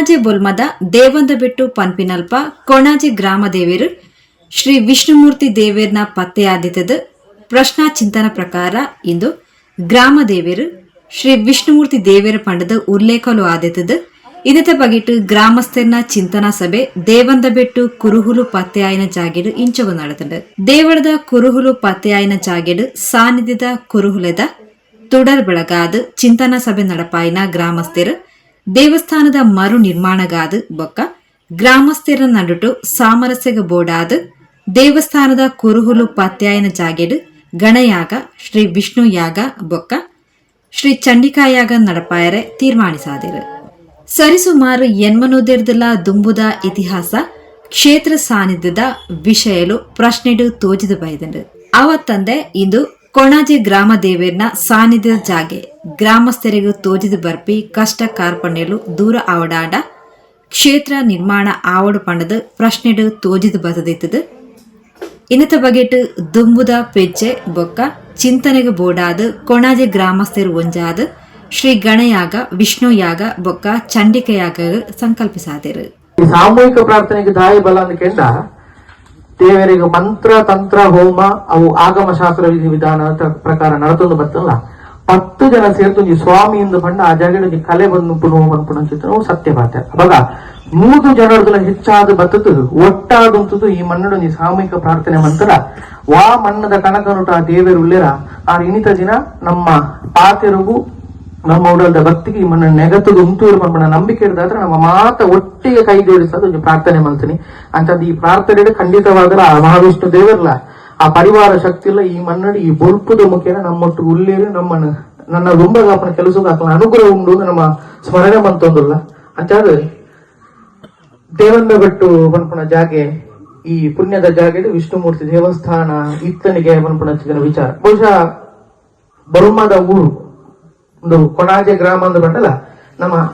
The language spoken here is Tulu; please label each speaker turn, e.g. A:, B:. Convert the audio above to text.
A: Konaje ಬೊಲ್ಮದ ದೇವಂದಬೆಟ್ಟು ಪನ್ಪಿನಲ್ಪ ಕೊಣಾಜೆ ಗ್ರಾಮ ದೇವೆರ್ ಶ್ರೀ ವಿಷ್ಣುಮೂರ್ತಿ ದೇವೆರ್ನ ಪತ್ತೆಯಾದಿತ್ತದು. ಪ್ರಶ್ನಾ ಚಿಂತನ ಪ್ರಕಾರ ಇಂದು ಗ್ರಾಮ ದೇವೆರ್ ಶ್ರೀ ವಿಷ್ಣುಮೂರ್ತಿ ದೇವೆರ್ ಪಂಡದ ಉಲ್ಲೇಖಲು ಆದಿತ್ತದು. ಇದತ ಬಗೆಟ್ ಗ್ರಾಮಸ್ಥೆರ್ನ ಚಿಂತನಾ ಸಭೆ ದೇವಂದಬೆಟ್ಟು ಕುರುಹುಲು ಪತ್ತೆಯಾಯಿನ ಜಾಗೆಡ್ ಇಂಚೊಗು ನಡತ್ಂಡ್. ದೇವಳದ ಕುರುಹುಲು ಪತ್ತೆಯಾಯಿನ ಜಾಗೆಡ್ ಸಾನ್ನಿಧ್ಯದ ಕುರುಹುಲೆದ ತುಡರ್ ಬೆಳಗಾದ್ ಚಿಂತನಾ ಸಭೆ ನಡಪಾಯಿನ ಗ್ರಾಮಸ್ಥೆರ್ ದೇವಸ್ಥಾನದ ಮರು ನಿರ್ಮಾಣಗಾದ್ ಬೊಕ್ಕ ಗ್ರಾಮಸ್ಥೆರ್ನ ನಡುಟು ಸಾಮರಸ್ಯಗ್ ಬೋಡಾದ್ ದೇವಸ್ಥಾನದ ಕುರುಹುಲು ಪತ್ತೆಯಾಯಿನ ಜಾಗೆಡ್ ಗಣಯಾಗ, ಶ್ರೀ ವಿಷ್ಣು ಯಾಗ ಬೊಕ್ಕ ಶ್ರೀ ಚಂಡಿಕಾಯಾಗ ನಡಪಾಯರೆ ತೀರ್ಮಾನಿಸಾದೆರ್. ಸರಿಸುಮಾರು ಎನ್ಮನೂದೆರ್ದಲ ದುಂಬುದ ಇತಿಹಾಸ ಕ್ಷೇತ್ರ ಸಾನ್ನಿಧ್ಯದ ವಿಷಯಲು ಪ್ರಶ್ನೆಡ್ ತೋಜಿದ್ ಬೈದ್ಂಡ್. ಅವತ್ತಂದೆ ಇಂದು ಕೊಣಾಜೆ ಗ್ರಾಮ ದೇವೆರ್ನ ಸಾನ್ನಿಧ್ಯದ ಜಾಗೆ ಗ್ರಾಮಸ್ಥೆರೆಗ್ ತೋಜಿದ್ ಬರ್ಪಿ ಕಷ್ಟ ಕಾರ್ಪಣ್ಯಲು ದೂರ ಆವಡಾಂಡ ಕ್ಷೇತ್ರ ನಿರ್ಮಾಣ ಆವಡ್ ಪಂಡದ್ ಪ್ರಶ್ನೆಡ್ ತೋಜಿದ್ ಬತ್ತದಿತ್ತುದು. ಇನ್ನತ ಬಗೆಟ್ ದುಂಬುದ ಪೆಜ್ಜೆ ಬೊಕ್ಕ ಚಿಂತನೆಗ್ ಬೋಡಾದ್ ಕೊಣಾಜೆ ಗ್ರಾಮಸ್ಥೆರ್ ಒಂಜಾದ್ ಶ್ರೀ ಗಣಯಾಗ, ವಿಷ್ಣುಯಾಗ ಬೊಕ್ಕ ಚಂಡಿಕಯಾಗ ಸಂಕಲ್ಪಿಸಾದೆರ್.
B: ಈ ಸಾಮೂಹಿಕ ಪ್ರಾರ್ಥನೆಗೆ ದಾಯಿ ಬಲ ಅಂದ್ ದೇವರಿಗೆ ಮಂತ್ರ ತಂತ್ರ ಹೋಮ ಅವು ಆಗಮ ಶಾಸ್ತ್ರ ವಿಧಿ ವಿಧಾನ ಪ್ರಕಾರ ನಡತೊಂದು ಬರ್ತಲ್ಲ. 10 ಜನ ಸೇರ್ತುಂಜಿ ಸ್ವಾಮಿ ಇಂದು ಪಂಡ ಆ ಜಾಗಡ್ ಒಂಜಿ ಕಲೆ ಬಂದು ಪನ್ಪುನ ಸತ್ಯ ಪಾತೆ. ಅಪಗ 100 ಜನರ್ದಲ ಹೆಚ್ಚಾದ ಬತ್ತದು ಒಟ್ಟಾದುಂತುದು ಈ ಮಣ್ಣುಡು ಒಂಜಿ ಸಾಮೂಹಿಕ ಪ್ರಾರ್ಥನೆ ಮಂತ್ರ ವಾ ಮಣ್ಣದ ಕಣಕನುಟ ಆ ದೇವೆರ್ ಉಲ್ಲೆರ ಆ ಇನಿತ ದಿನ ನಮ್ಮ ಪಾತೆರುಗು ನಮ್ಮ ಉಡಲ್ದ ಭಕ್ತಿಗೆ ಈ ಮಣ್ಣ ನೆಗತದ ಉಂತೂರು ಪನ್ಪುನ ನಂಬಿಕೆ ಇಡ್ದಾದ್ರೆ ನಮ್ಮ ಮಾತ ಒಟ್ಟಿಗೆ ಕೈ ಜೋಡಿಸೋದು ಒಂಜಿ ಪ್ರಾರ್ಥನೆ ಮಲ್ತೀನಿ ಅಂತಂದು. ಈ ಪ್ರಾರ್ಥನೆ ಖಂಡಿತವಾದಲ ಆ ಮಹಾವಿಷ್ಣು ದೇವರ್ಲ ಆ ಪರಿವಾರ ಶಕ್ತಿ ಇಲ್ಲ ಈ ಮಣ್ಣಡಿ ಈ ಬೊಲ್ಪುದ ಮುಖೇನ ನಮ್ಮೊಟ್ಟು ಉಲ್ಲೇರು ನಮ್ಮನ್ನು ನನ್ನ ದುಂಬಗಾಪನ ಕೆಲಸದ ಅನುಗ್ರಹ ಉಂಡು ಅಂತ ನಮ್ಮ ಸ್ಮರಣೆ ಮಂತೊಂದುಲ್ಲ. ಅಂಚಾದ್ ದೇವಂದ ಬೆಟ್ಟು ಪನ್ಪುನ ಜಾಗೆ, ಈ ಪುಣ್ಯದ ಜಾಗೆಡ್ ವಿಷ್ಣುಮೂರ್ತಿ ದೇವಸ್ಥಾನ ಇತ್ತನಿಗೆ ಪನ್ಪುನ ವಿಚಾರ. ಬಹುಶಃ ಬರುಮದ ಊರು ಒಂದು ಕೊಣಾಜೆ ಗ್ರಾಮ ಅಂದ್ ಪಂಡಲ ನಮ್ಮ